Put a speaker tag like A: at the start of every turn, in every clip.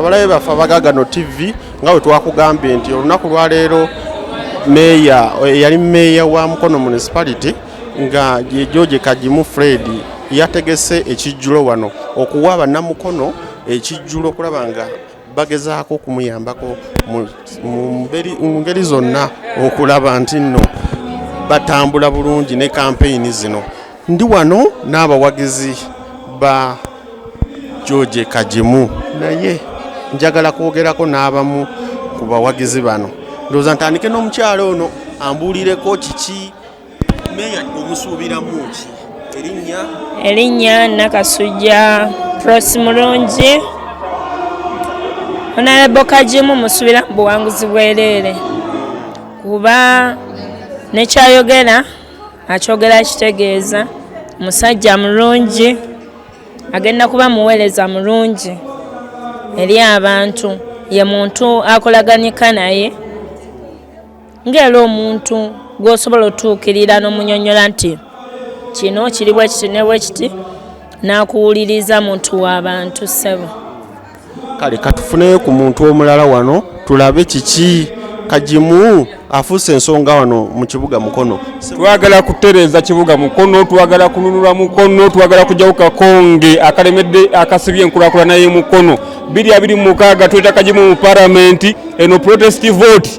A: Abalabe baffe abagagano TV, nga bwe twakugambye nti olunaku lwaleero meeya eyali meeya wa Mukono Municipality, nga ye George Kagimu Fred, yategese ekijjulo wano okuwa bannamukono ekijjulo okulaba nga bagezaako okumuyambako mu ngeri zonna okulaba nti nno batambula bulungi ne kampeyini zino. Ndi wano n'abawagizi ba George Kagimu, naye njagala kwogerako n'abamu ku bawagizi bano. Ndowooza ntandike n'omukyalo ono ambuulireko kiki meeya omusuubiramu ki. Erinnya?
B: Erinnya Nakasujja Prosi Mulungi. Honorable Kagimu musuubira mu buwanguzi bwereere, kuba nekyayogera akyogera kitegeeza musajja mulungi, agenda kuba muweereza mulungi eri abantu. Ye muntu akolaganika naye ng'era omuntu gw'osobola otuukirira n'omunyonnyola nti kino kiri bwe kiti ne bwe kiti, n'akuwuliriza. Muntu w'abantu, ssebo.
A: Kale katufuneyo ku muntu omulala wano tulabe kiki. Kagimu afuuse ensonga wano mu kibuga Mukono.
C: Twagala kutereeza kibuga Mukono, twagala kununula Mukono, twagala kujjawo kakonge akalemedde akasibye enkulaakulana y'e Mukono. 2026 tweta Kagimu mu palamenti. Eno protest vote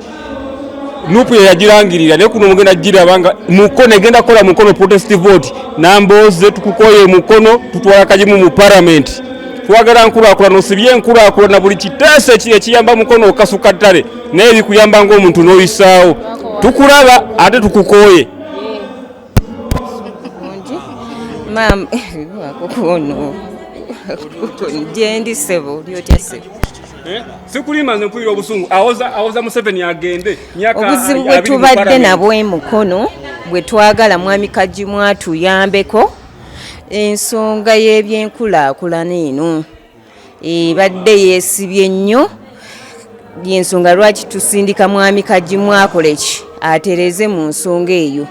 C: NUP yeyagirangirira, naye kuno mugenda giraba nga Mukono egenda kukola Mukono protest vote. Nambooze, tukukoye Mukono, tutwala Kagimu mu palamenti. Twagala nkulaakulana, osibye enkulaakulana. Buli kiteeso ekiyamba Mukono okasuka ttale, naye bikuyamba ng'omuntu n'oyisaawo. Tukulaba ate tukukooye.
D: Maama kukuno gyendi, ssebo, oli otya, ssebo?
C: Sikulima, nze mpulira obusungu. Awoza awoza Museveni agende myaka
D: Obuzibu bwe
C: 20 mu
D: tubadde
C: Parliament.
D: nabwo emukono, bwe twagala mwami Kagimu atuyambeko, ensonga y'ebyenkulaakulana eno ebadde yeesibye nnyo. Yensonga lwaki tusindika mwami Kagimu akole ki, atereze mu nsonga eyo.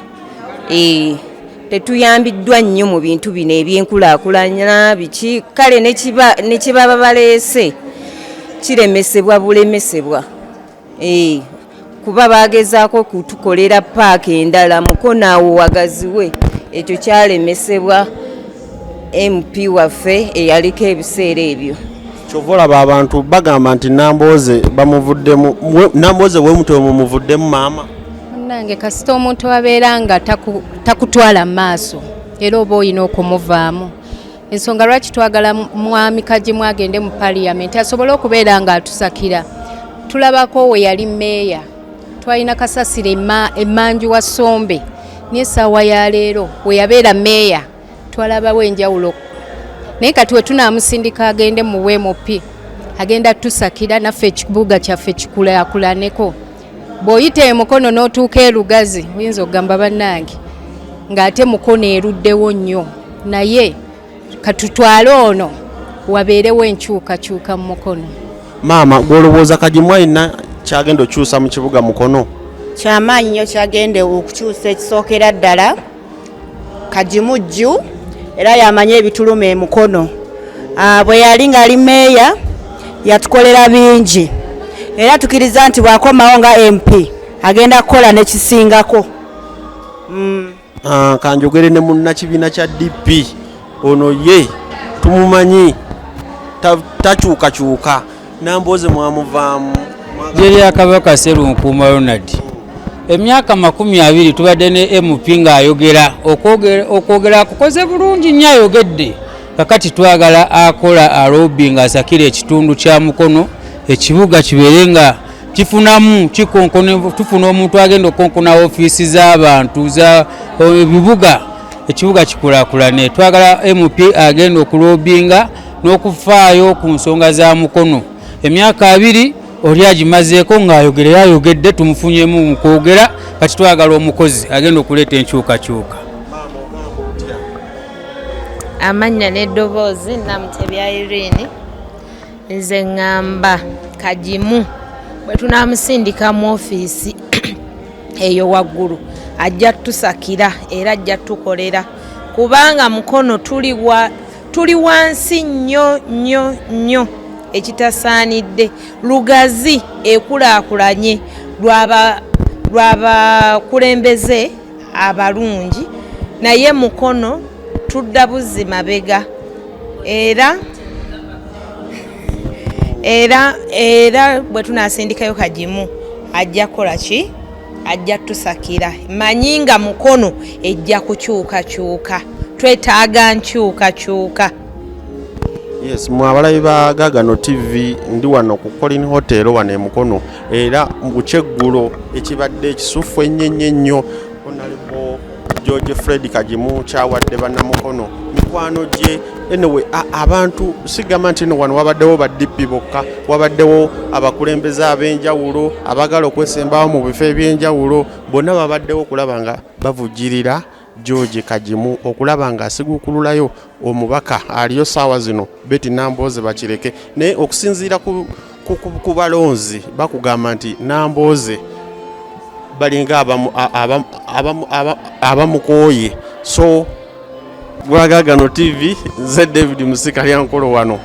D: Tetuyambiddwa nnyo mu bintu bino ebyenkulaakulana biki. Kale ne kye baba baleese kiremesebwa bulemesebwa. Kuba bagezaako kutukolera paaka endala Mukono awo wagaziwe, ekyo kyalemesebwa MP waffe eyaliko ebiseera ebyo.
A: Kyova olaba abantu bagamba nti Nambooze bamuvuddemu. Nambooze wemutwe mumuvuddemu, maama?
E: Munnange, kasita omuntu abeera nga takutwala mu maaso, era oba olina okumuvaamu. Ensonga lwaki twagala mwami Kagimu agende mu paliyamenti asobole okubeera nga atusakira, tulabako we yali meeya twalina kasasiro emmanju wa Sombe, naye essaawa ya leero we yabeera meeya twalabawo enjawulo. Naye kati we tunaamusindika agende mu bwMP, agenda tusakira naffe ekibuga kyaffe kikulaakulaneko. Bw'oyita emukono n'otuuka e Lugazi, oyinza okugamba bannange ng'ate Mukono eruddewo nnyo, naye katutwale ono wabeerewo enkyukakyuka mu Mukono.
A: Maama, gwolowooza Kagimu alina kyagenda okyusa mu kibuga Mukono?
F: Kyamaanyi nnyo kyagenda okukyusa. Ekisookera ddala, Kagimu jju era yamanye ebituluma emukono. Bwe yali ng'ali meeya yatukolera bingi, era tukiriza nti bw'akomawo nga MP agenda kukola nekisingako.
A: Ah, kanjogere ne munnakibiina kya DP. Ono ye tumumanyi, takyukakyuka. Nambooze mwamuvaamu?
G: Gye lya Kabaka Serunkuuma Ronald. Emyaka 20 tubadde ne MP ng'ayogera okwogera akukoze bulungi nnyo, ayogedde. Kakati twagala akola alobi ng'asakira ekitundu kya Mukono, ekibuga kibeere nga kifunamu kikonkone, tufuna omuntu agenda okukonkona ofiisi z'abantu za ebibuga, ekibuga kikulaakulane. Twagala MP agenda okulobinga n'okufaayo ku nsonga za Mukono. Emyaka 20 oli agimazeeko ng'ayogera, yayogedde, tumufunyemu mu kwogera. Kati twagala omukozi agenda okuleeta enkyukakyuka.
H: Amannya n'eddoboozi, Namutebya Irene. Nze ŋŋamba Kagimu bwe tunaamusindika mu ofiisi eyo waggulu ajja tusakira era ajja tukolera, kubanga Mukono tuli wansi nnyo nnyo nnyo. Ekitasaanidde Lugazi ekulaakulanye lwabakulembeze abalungi, naye Mukono tudda buzzi mabega. Era bwe tunasindikayo Kagimu, ajja kukola ki? Ajja tusakira. Manyi nga Mukono ejja kukyukakyuka. Twetaaga nkyukakyuka.
A: Yes, mwe abalabi ba Gagano TV, ndi wano ku Colin Hotel wano e Mukono, era mu kyeggulo ekibadde ekisufu ennyo ennyo ennyo, Honorable George Fred Kagimu kyawadde bannamukono, mikwano gye. Anyway, abantu sigamba nti no wano wabaddewo ba DP bokka, wabaddewo abakulembeze ab'enjawulo abaagala okwesembawo mu bifo ebyenjawulo. Bonna babaddewo okulaba nga bavujjirira George Kagimu, okulaba nga asiguukululayo omubaka aliyo saawa zino, Betty Nambooze Bakireke. Naye okusinziira ku balonzi, bakugamba nti Nambooze balinga abamukooye. So Gwagagano TV, nze David Musikalyankolo wano.